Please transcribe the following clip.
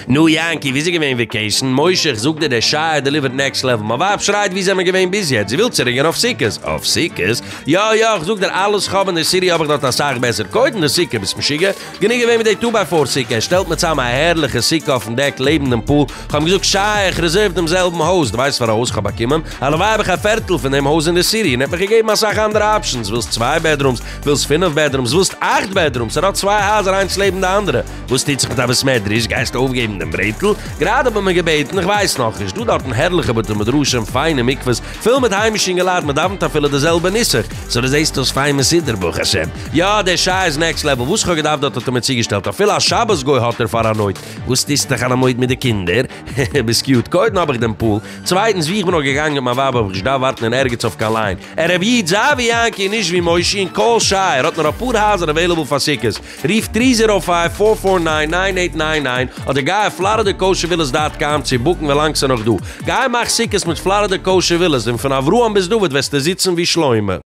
נו יענקי, ווי איז געווען vacation? משה, איך זאג דיר, דער שייער deliver ט next level. מיין ווייב שרייט, ווי זעמיר געווען ביז יעצט? זי וויל צוריק גיין אויף סוכות. אויף סוכות? יא יא, איך זאג דיר, אלעס כ'האב אין די city האב איך דארט אסאך בעסער. קודם די סוכה, ביסט משוגע? גענוג געווען מיט די 2 by 4 סוכה. ער שטעלט מיר צאם א הערליכע סוכה אויפן deck לעבן דעם pool. איך האב אים געזאגט, שייער, איך reserve דעם זעלבן הויז. דו ווייסט וואספארא הויז איך האב באקומען? הלוואי האב איך א פערטל פון דעם הויז אין די city. און ער האט מיר געגעבן אסאך אנדערע options. ווילסט צוויי bedrooms? ווילסט פינף bedrooms? ווילסט אכט bedrooms? ער האט צוויי הייזער איינס לעבן די אנדערע. וואס טוט זיך מיט א בית מדרש? גייסטו אויפגעבן דעם ברעטל? גראדע האט מען מיר געבעטן, איך ווייס נאכנישט. דא דארטן הערליכע בתי מדרשים, פיינע מקוואות, פול מיט היימישע אינגעלייט, מען דאווענט אפילו די זעלבע נוסח. so דו זעסט דאס פיין מסודר, ברוך השם. יא, דער שייער איז next level. וואס איך האב געדארפט דארט האט ער מיר צוגעשטעלט. אפילו א שבת גוי האט ער פאר א נויט. וואס טוסטו חול המועד מיט די קינדער? ביסט cute. קודם האב איך דעם pool. צווייטנס, ווי איך בין נאר געגאנגען מיט מיין ווייב האב איך נישט געדארפט ווארטן אין ערגעץ אויף קיין line. רבי איד, זיי ווי יענקי, נישט ווי משה, און call שייער האט נאר אפאר הייזער available פאר סוכות. רוף 305-449-9899 אדער גיי אויף FloridaKosherVillas.com צו book ן ווילאנג ס'איז נאך דא. גיי מאך סוכות מיט Florida Kosher Villas און פון אברהם ביז דוד וועסטו זיצן ווי שלמה.